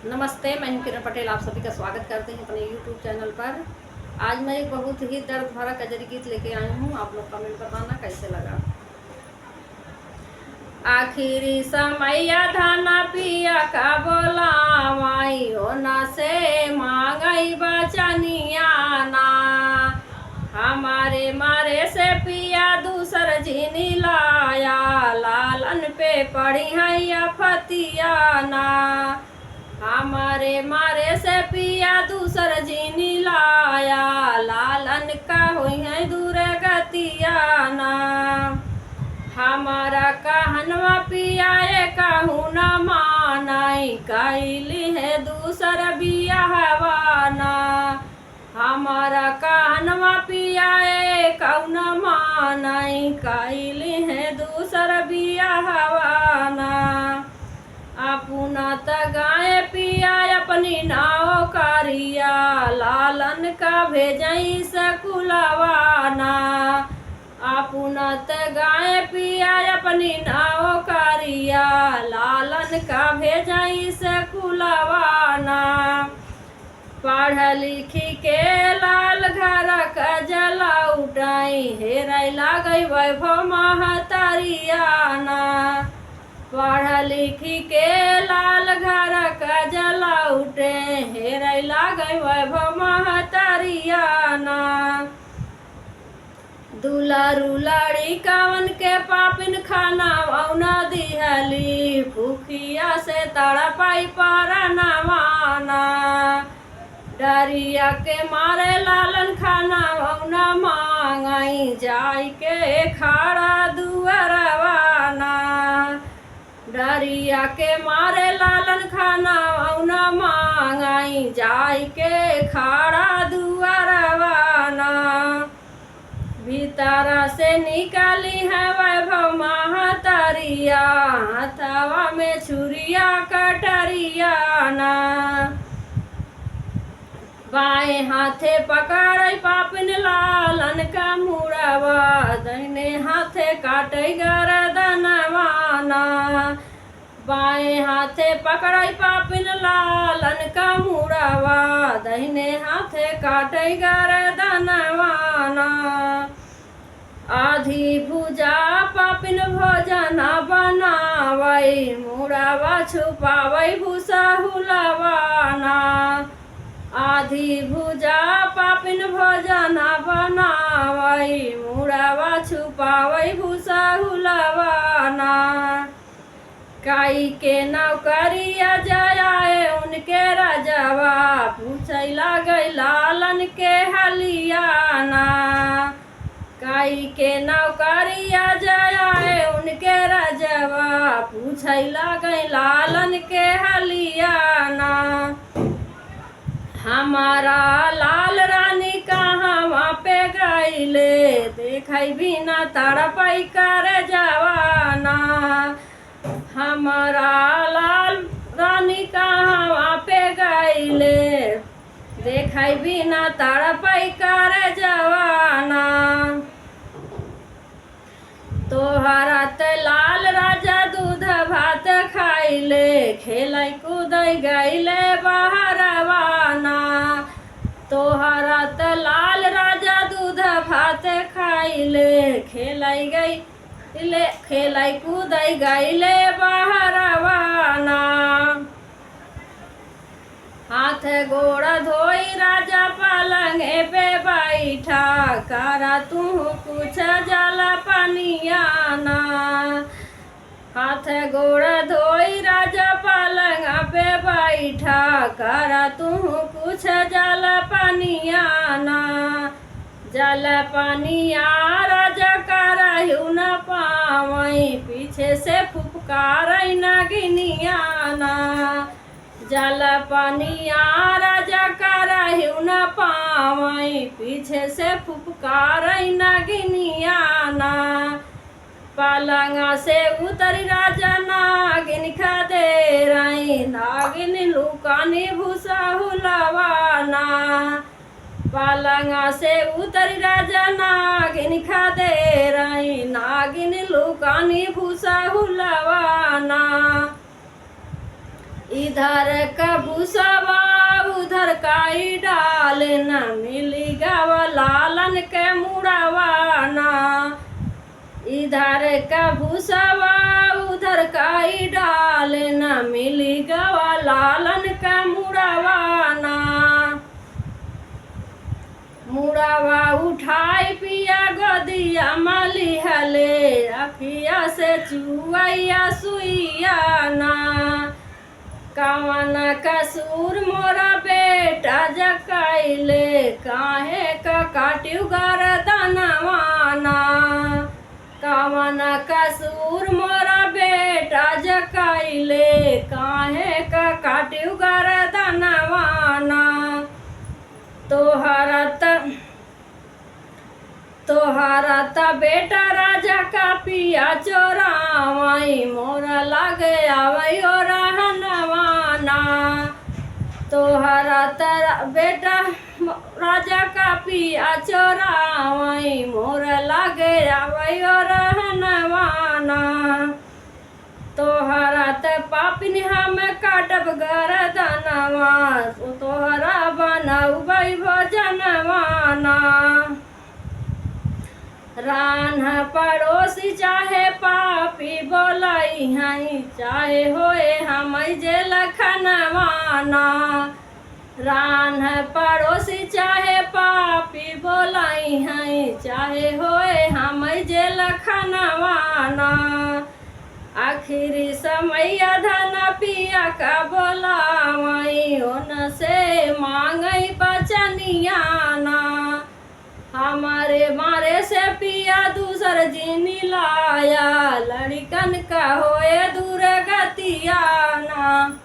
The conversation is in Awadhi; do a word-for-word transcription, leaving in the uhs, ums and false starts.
नमस्ते, मैं हूं किरण पटेल, आप सभी का स्वागत करती हूं अपने YouTube चैनल पर। आज मैं एक बहुत ही दर्द भरा कजरी गीत लेके आई हूं, आप लोग कमेंट बताना कैसे लगा। आखिरी समैया धना पिया का बोलावाई, ओना से मांगई बचनिया ना। हमारे मारे से पिया दूसर जिनी लाया, लालन पे पड़ी है आफतिया ना। हमारे मारे से पिया दूसर जिनी लाया, लालन का होई है दुर्गतिया ना। हमारा कहनवा पिया ए कहू न मानई, कैली है दूसर बियाहवा ना। हमारा कहनवा पिया ए कहू न मानई, कैली है दूसर बियाहवा ना। अपना त गाय पिया अपनी नौकरिया, लालन का भेजई स्कूलवा ना। अपना त गाय पिया अपनी नौकरिया, लालन का भेजई स्कूलवा ना। पढ़ लिखी के लाल घर का जला उठाई, हेराई लागई वैभव महतरिया ना। पढ़ लिखी के लाल घर का जला उठे, हेराई लागई वैभव महतरिया ना। दुलारू लड़िकवन के पापिन खाना वौना दिहली, भूखिया से तड़पाई परनवा ना। डरिया के मारे लालन खाना वौना मांगई, जाई के खड़ा दुअरवा ना। डरिया के मारे लालन खाना वौना मांगई, जाई के खड़ा दुअरवा ना। भीतर से निकाली है वैभव महतरिया, हथवा में छुरिया कटरिया ना। बाएं हाथे पकड़ई पापिन लालन का मुड़वा, दहिने हाथे काटई गरदनवा ना। बाएं हाथे पकड़ई पापिन लालन का मुड़वा, दहिने हाथे काटई गरदनवा ना। आधी भुजा पापिन भोजन बनावई, मुड़वा छुपावई भूसा हुलवा ना। आधी भुजा पापिन भोजन बनावई, मुड़वा छुपावई भूसा हुलवा ना। काई के नौकरिया जाए उनके राजवा, पूछै लागै लालन के हलिया ना। काई के नौकरिया जाए उनके राजवा, पूछै लागै लालन के हलिया ना। हमारा लाल रानी कहवा पे गईले, देखै बिना तड़पै करजवा ना। हमारा लाल रानी कहवा पे गईले, देखै बिना तड़पै करजवा ना। तोहरा त लाल राजा दूध भात खाइले, खेलै कूदै गईले बहरवा ना। तोहरा त लाल राजा दूध भात खाइले, खेलै गईले, खेलै कूदै गईले बहरवा ना। हाथ गोड़ धोई राजा पलंगे पे बैठा, करा तू कुछ जलपनिया ना। हाथ गोड़ धोई राजा पलंग पे बैठा, करा तू कुछ जलपनिया ना। जलपनिया राजा करहु न पावई, पीछे से फुफकारै नगिनिया ना। जलपनिया राजा करहु न पावई, पीछे से फुफकारै नगिनिया ना। पलंग से उतरी राजा नागिन खदेरई, नागिन लुकानी भूसा हुलवा ना। पलंग से उतरी राजा नागिन खदेरई, नागिन लुकानी भूसा हुलवा ना। इधर का भूसवा उधर काई डाले, ना मिली गवा लालन के मुड़वा ना। इधर का भूसवा उधर काई डाले, ना मिली गवा लालन के मुड़वा ना। मुड़वा उठाई पिया गोदिया मा लिहले, अखिया से चुवैया सुइया ना। कवन कसूर मोरा बेटा जकैले, काहे का काट्यू गरदनवा ना। कवन कसूर मोरा बेटा जकैले, काहे का काट्यू गरदनवा ना। तोहरा त तोहरा त बेटा राजा का पिया चोरावई, मोरा लागे आवई ओ रहनवा ना। तोहरा त रा-, बेटा राजा का पिया चोरावई, मोरा लागे आवई ओ रहनवा ना। तोहरा त पापिन हम काटब गरदनवा, तोहरा बनउबई भोजनवा ना। रान्ह पड़ोसी चाहे पापी बोलइहैं, चाहे होए हमई जे लखनवा ना। रान्ह पड़ोसी चाहे पापी बोलइहैं, चाहे होए हमई जे लखनवा ना। आखिरी समइया धन पिया का बोलावई, ओनसे माँगई बचनिया ना। हमरे मारे से पिया दूसर जिनि लाया, लड़िकन का होए दुरगतिया ना।